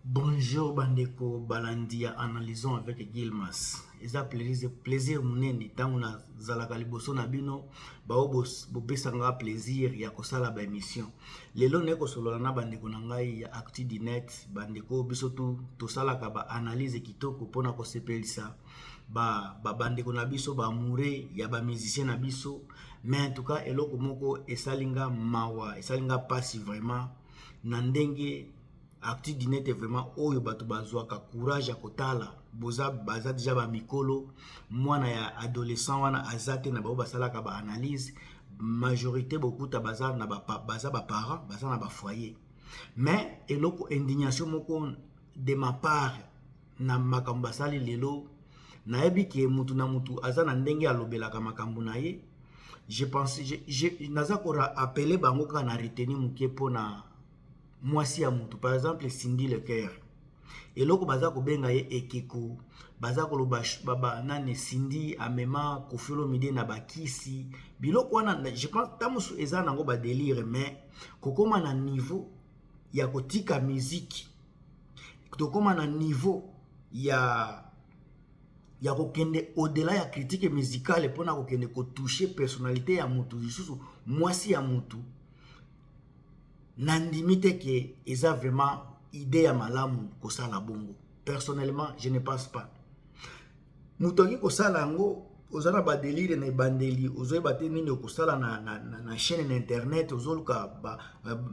Bonjour bandeko balandi ya Analysons avec Guilmas. Eza plaisir, plaisir munene ntango nazalaka liboso na bino bao bopesa nga plaisir ya kosala ba émission. Lelo naye kosolola na bandeko na ngai ya Actu du Net, bandeko biso tu tosalaka ba analyse kitoko mpona kosepelisa ba, ba bandeko na biso ba amoureux ya ba musiciens na biso. Mais en tout cas eloko moko esali nga mawa, esali nga pasi vraiment na ndenge Actu du net vraiment oyo bato bazwaka courage ya kotala boza baza deja ba mikolo mwana ya adolescent wana aza te na bango basalaka ba analyse majorité bokuta baza na ba baza ba parents baza na ba foyer mais eloko indignation moko de ma part na makambo basali lelo nayebi ke mutu na mutu aza na ndenge alobelaka makambo na ye je pense je, je, naza ko appeler bango kaka na retenir moke mpona mwasi ya mutu par exemple Cindy le Coeur eloko baza kobenga ye ekeko baza koloba ba, nani Cindy amema Koffi Olomide na bakisi biloko wana je pense ntango mosusu eza nango ba délire mais kokóma na niveau ya kotika musique tokóma na niveau ya ya kokende au-delà ya critique musicale mpona kokende kotouche personnalité ya mutu lisusu mwasi ya mutu nandimi te ke eza vraiment idée ya malamu kosala bongo. Personnellement, je ne pense pas moto akoki kosala yango. Oza na badelire na ebandeli, ozoyeba te nini okosala na chaîne na internet, ozoluka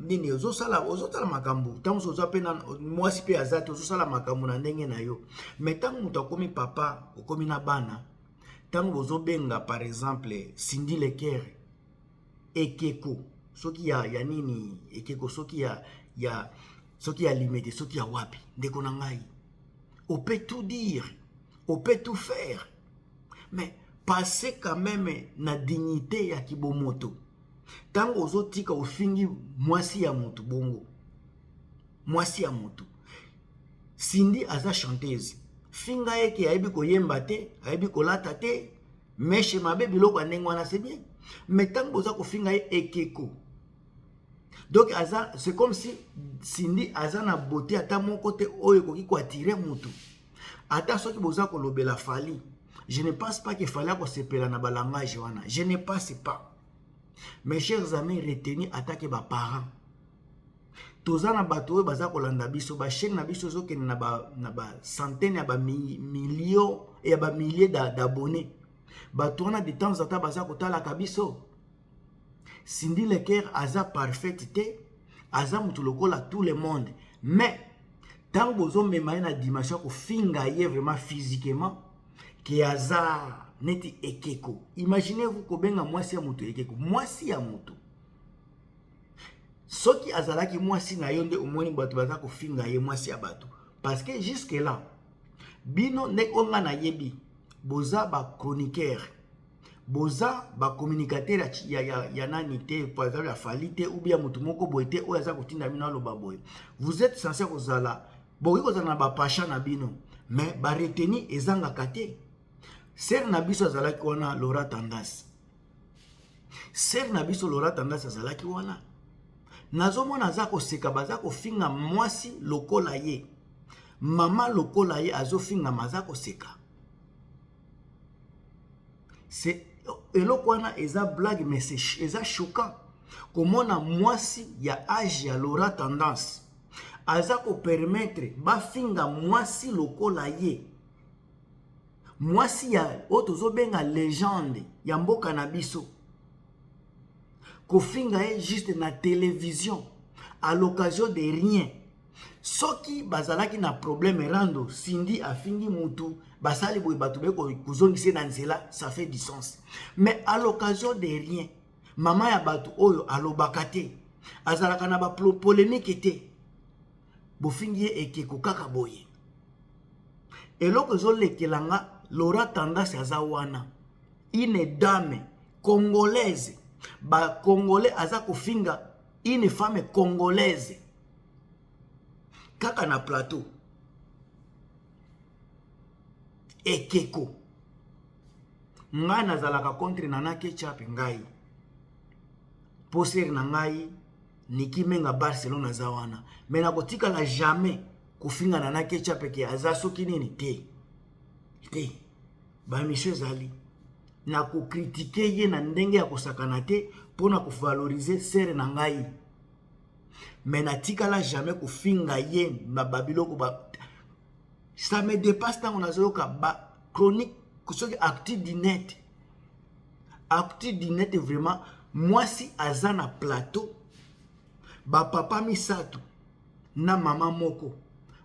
nini ozosala, ozotala makambo. Ntango mosusu oza mpe na mwasi mpe aza te, ozosala makambo na ndenge na yo. Mais ntango moto akomi papa, okomi na bana, ntango bozobenga par exemple Cindy Le Coeur ekeko soki ya nini, ekeko soki ya soki ya Limete, soki ya wapi, ndeko na ngai, on peut tout dire, on peut tout faire, mais passer quand même na dignité ya kibomoto. Ntango ozotika ofingi mwasi ya motu bongo, mwasi ya motu Cindy aza chanteuse, finga ye ke ayebi koyemba te, ayebi kolata te, mèches mabe, biloko ya ndenge wana, c'est bien. Mais ntango boza kofinga ye ekeko, donc aza, c'est comme si Cindy aza na beauté ata moko te oyo ekoki koattirer motu. Ata soki boza kolobela Fally, je ne pense pas que Fally akosepela na balangage wana, je ne pense pas. Mes chers amis, retenez atake baparents, toza na bato oyo baza kolanda biso, bachaîne na biso ezokende na bacentaine ya bamillion, ya bamilliers d'abonnés. Bato wana, de temps en temps, baza kotalaka biso. Cindy Le Coeur aza parfaite te, aza motu lokola tout le monde, mais ntango bozomema ye na dimension ya kofinga ye vraiment physiquement ke aza neti ekeko, imaginez-vous kobenga mwasi ya moto ekeko. Mwasi ya moto, soki azalaki mwasi na yo nde omoni bato baza kofinga ye mwasi ya bato, parce que jusque là bino ndenge oyo ngai nayebi, boza bachroniqueur, boza bacommunicateur ya nani te, par exemple ya Fally te ou bien motu moko boye te oyo aza kotinda bino aloba boye. Vous êtes censé kozala, bokoki kozala na bapacha na bino, mais bareteni ezangaka te. Sœur na biso azalaki wana, Laura Tendance, sœur na biso Laura Tendance azalaki wana, nazomona aza koseka, baza kofinga mwasi lokola ye, mama lokola ye azofingama, aza koseka. C'est eloko wana eza blague, mais eza choquant komona mwasi ya age ya Laura Tendance aza kopermettre bafinga mwasi lokola ye, mwasi ya oyo tozobenga légende ya mboka na biso, kofinga ye juste na télévision à l'occasion de rien. Soki bazalaki na problème rando, Cindy afingi mutu, basali boye, bato baye kozongisa ye na nzela, ça fait du sens. Mais à l'occasion de rien, mama ya bato oyo alobaka te, azalaka na bapolémique te, bofingi ye ekeko kaka boye. Eloko ezolekela nga, Laura Tendance aza wana, une dame congolaise, bacongolais aza kofinga une femme congolaise kaka na plateau ekeko. Ngai nazalaka contre Nana Ketchup, ngai po sœur na ngai Niki Menga Barcelone aza wana, mais nakotikala jamais. Kofinga Nana Ketchup ke aza soki nini te te. Bamission ezali na kocritiquer ye na ndenge ya kosakana te mpona kovaloriser sœur na ngai, mais natikala jamais kofinga ye na babiloko ba. Ça me dépasse ntango nazoyoka bachronique soki Actu du Net, Actu du Net. Vraiment, mwasi aza na plateau, bapapa misato na mama moko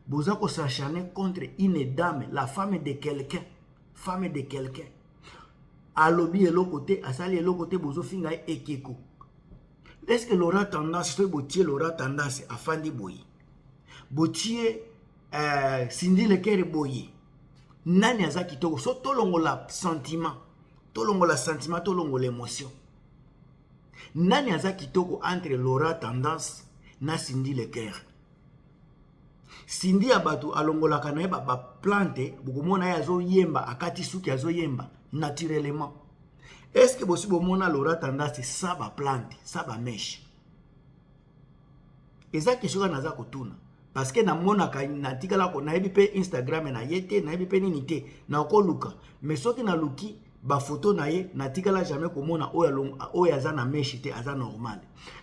boza kos'acharner contre une dame, la femme de quelqu'un, femme de quelqu'un. Alobi eloko te, asali eloko te, bozofinga ye ekeko. Est ce que Laura Tendance, soki botie Laura Tendance afandi boye, botie Cindy Lekere boye, nani aza kitoko? So tolongola sentiment, tolongola sentiment, tolongola émotion, nani aza kitoko entre Laura Tendance na Cindy Leker? Cindy ya bato alongolaka na ye baplante, bokomona ye azoyemba, akati suki, azoyemba naturellement. Est ce que bosi bomona Laura Tendance sa baplante, sa bamèches? Eza question kaka naza kotuna, parce que namonaka, natikala, nayebi mpe Instagram na ye te, nayebi mpe nini te, nakoluka. Mais soki naluki bafoto na ye, natikala jamais komona oyo aza na mèche te, aza normal.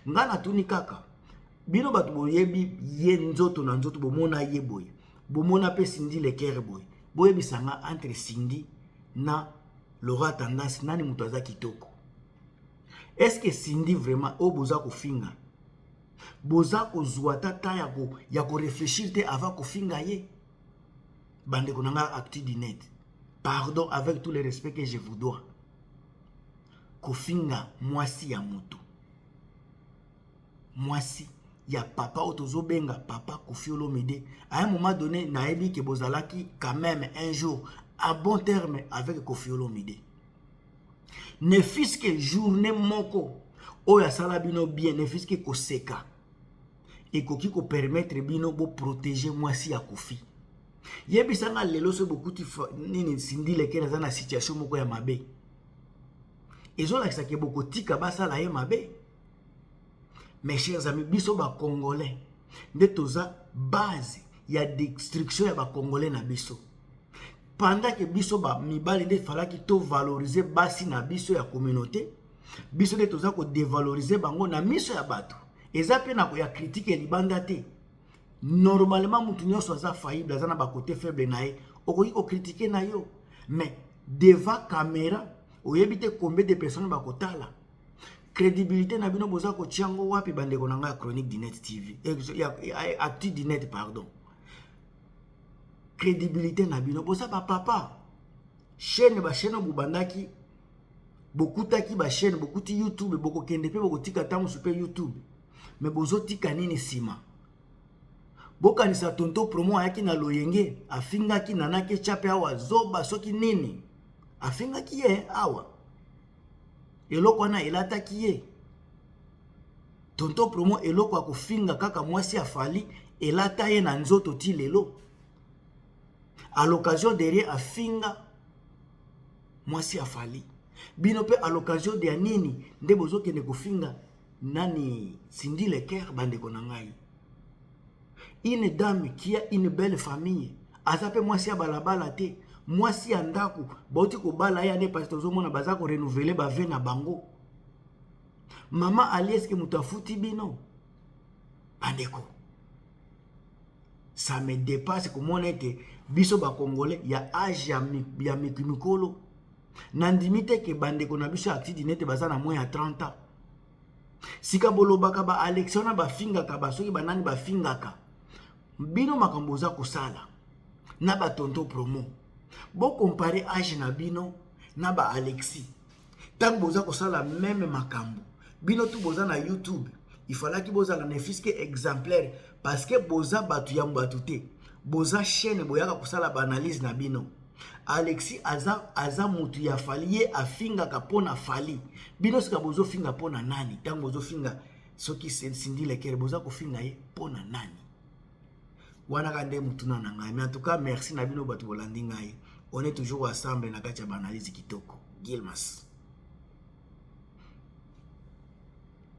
Nga natuni kaka bino bato boyebi ye nzoto na nzoto, bomona ye boye, bomona mpe Cindy Lekere boye, boyebisa nga, entre Cindy na Laura Tendance, nani moto aza kitoko? Est ce que Cindy vraiment oyo boza kofinga, boza kozwa tata ya koréfléchir te avant kofinga ye? Bandeko na nga Actu du Net, pardon, avec tout le respect que je vous dois, kofinga mwasi ya moto, mwasi ya papa oyo tozobenga papa Koffi Olomide, à un moment donné nayebi ke bozalaki quand même un jour à bon terme avec Koffi Olomide, ne fût-ce que journée moko oyo asala bino bien, ne fût-ce que koseka, ekoki kopermettre bino boprotéger mwasi ya Koffi. Yebisanga lelo, soki bokuti nini, Cindy Lekene aza na situation moko ya mabe, ezolakisa ke bokotika basala ye mabe? Mes chers amis, biso bacongolais nde toza base ya destruction ya bacongolais na biso, pendant ke biso bamibali nde efalaki tovaloriser basi na biso ya communauté. Biso nde toza kodévaloriser bango na miso ya bato. Eza mpe na ya critique ya libanda te. Normalement, mutu nyonso aza faillible, aza na bacôté faible na ye, okoki kocritiquer na yo, mais devant caméra, oyebi te combien de personnes bakotala. Crédibilité na bino boza kotia yango wapi, bandeko na ngai ya Chronique du Net TV, ya Actu du Net, pardon? Crédibilité na bino, boza bapapa chaîne, bachaîne bobandaki, bokutaki bachaîne, bokuti YouTube, bokokende mpe bokotika ntango mosusu mpe YouTube, mais bozotika nini nsima? Bokanisa Tonto Promo ayaki na loyenge, afingaki Nana Ketchup awa, zoba soki nini, afingaki ye awa, eloko wana elataki ye. Tonto Promo, eloko ya kofinga kaka mwasi ya Fally elata ye na nzoto ti lelo. À l'occasion derrière afinga mwasi ya Fally. Bino mpe, à l'occasion de ya nini nde bozokende kofinga nani, Cindy Leker? Bandeko na ngai, une dame qui a une belle famille, aza mpe mwasi ya balabala te, mwasi ya ndako, bauti kobala ye ane pasi, tozomona baza korenouveler bavœux na bango. Mama Ali, eske moto afuti bino? Bandeko, ça me dépasse komona ete biso bacongolais ya âge ya mikolo, nandimi te ke bandeko na biso ya Actu du Net baza na moins ya 30 ans. Sika bolobaka baalex wana bafingaka, basoki banani bafingaka bino, makambo oza kosala na batonto Promo, bocomparer âge na bino na baalexi ntango boza kosala même makambo. Bino tu boza na YouTube, ifalaki bozala ne fût-ce que exemplaire, parce que boza bato ya bato te, boza chaîne, boyaka kosala baanalyse na bino. Alexi aza mutu ya Fally, ye afingaka mpo na Fally. Bino sika bozofinga mpo na nani? Ntango bozofinga soki Cindy Lekere, boza kofinga ye mpo na nani? Wana ka nde mutuna na ngai. Mais en tout cas, merci na bino bato bolandi ngai. On est toujours ensemble na kati ya baanalyse kitoko. Gilmas.